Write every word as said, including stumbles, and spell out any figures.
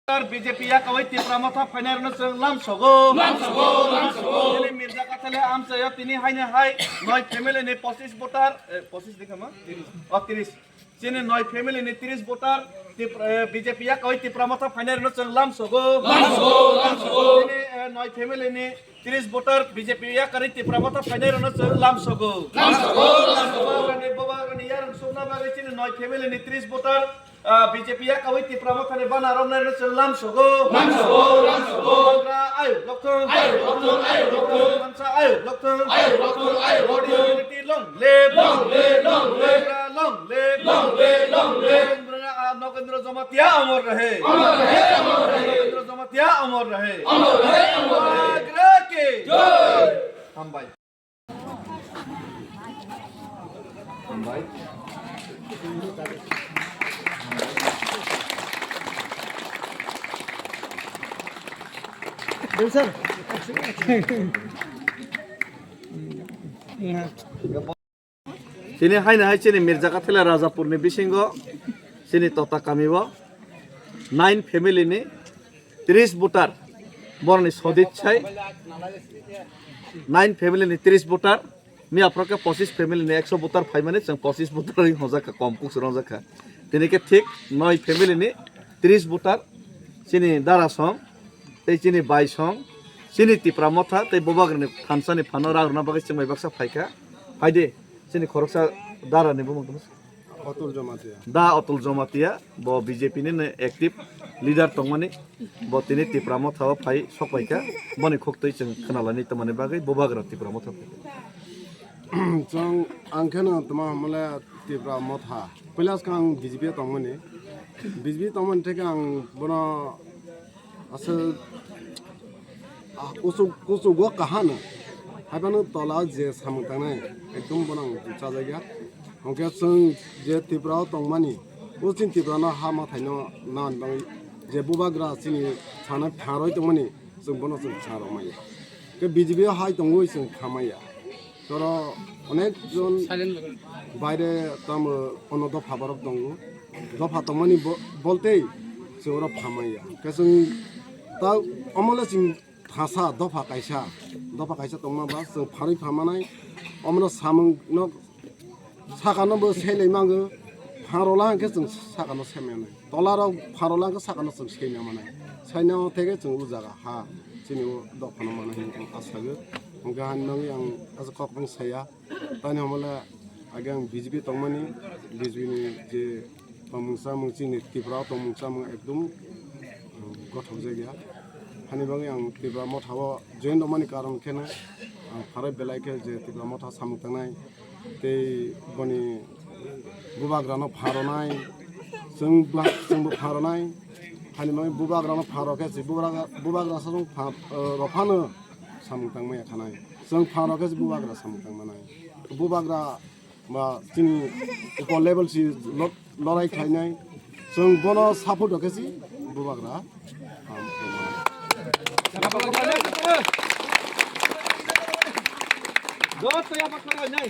B J P yakawi Tipra Motha phainairokno chwng lamsogo. Lamsogo, lamsogo. Chini Mirza Kathele amchaio tini haino hai noi family ni pochis voter, eh, pochis dekha ma? Tiris. Oh, tiris. Chini noi family ni tiris voter, Tip-, eh, B J P yakawi Tipra Motha phainairokno chwng lamsogo. Lamsogo, lamsogo. Chini, eh, noi family ni tiris voter B J P yakarwi Tipra Motha phainairokno chwng lamsogo. Lamsogo, lamsogo. Bobagrani, bobagrani yarwng sukna bagwi chini noi family ni tiris voter, ah, B J P yakawi Tipra Mothani bana romnairokno chwng lamsogo. Lamsogo, lamsogo. Bubagra ayuk lokthung. Ayuk lokthung, ayuk lokthung. Mansa ayuk lokthung. Ayuk lokthung, ayuk lokthung. Herd immunity long live. Long live, long live. Bubagra long live. Long live, long live. Bubagra, ah, Nogendra Jamatia amar rahe. Amar rahe, amar rahe. Nogendra Jamatia amar rahe. Amar rahe, amar rahe. Bubagra ki jai. Hambai. Hambai. Sir. Chini haino hai chini Mirjaka Thela Rajapurni bisingo chini Tota kamio nine family ni tris voter, boroni sodit sai nine family ni tris voter, miya phoro khe pochis family ni ekso voter phaimani chwng pochis voter ring hwnjakha, kom kuk se rongjak kha. Tini khe thik noi family ni tris voter, chini dara song tei chini bai song, chini Tipra Motha tei Bubagrani thansani phano rang rwna bagwi chwng bai baksa phaikha. Phaidi. Chini khoroksa dara ni bumung tongma se? Atul Jamatia. Da Atul Jamatia, bo B J P ni no active leader tongmani, bo tini Tipra Motha o phai sokpaikha, boni khok twi chwng khwnalani tongmani bagwi Bubagra Tipra Motha phai. Chwng ang kheno tongma hamle Tipra Motha. Puila swkang B J P o tongmani. B J P tongmani theke ang bono aswk, ah, kuchuk, kuchugo kahano. Haibano tola je samung tangnai, ekdom bono ang chajakya. Hwnkhe chwng je Tripura o tongmani, o chini Tripura no ha mathaino nani bagwi je Bubagra chini sana pharwi tongmani, chwng bono chwng sa rwmaya. Khe B J P o hai tongwi chwng khamaya. Toro onek jon baire tamo ono dopha borok tongo. Dopha tongmani bo-, boltei chwng oro phamaya. Khe chwng ta omole chwng thasa dopha kaisa, dopha kaisa tongma ba chwng pharwi phamanai. Omono samung no sakano bo selai mango, pharola hwnkhe chwng sakano semanai. Tolarok pharola hwnkhe sakano chwng seina manai. Saina theke chwng o jaga ha chini o dophano manai hinwi ang asago. Hwnkhe hani bagwi ang aswk kok bang saya. Tani hamole age ang B J P tongmani, B J P ni je tongmung chamung chini Tripura o tongmung chamung ekdum, um, gothok jakya. Hani bagwi ang Tripura Motha o join tongmani karon kheno ang pharai belai khe je Tripura Motha samung tangnai tei boni Bubagra no pharonai, chwng bla-, chwngbo pharonai. Hani bagwi Bubagra no pharo khe se Bubagra, Bubagra sa chwng pha-, uh, rw phano samung tangmaya khanai. Chwng phan rok khe se Bubagra samung tang manai. Bubagra ba chini upor level si lo-, lorai khlainai. Chwng bono support rok khe se Bubagra. Joto ya bakla nai.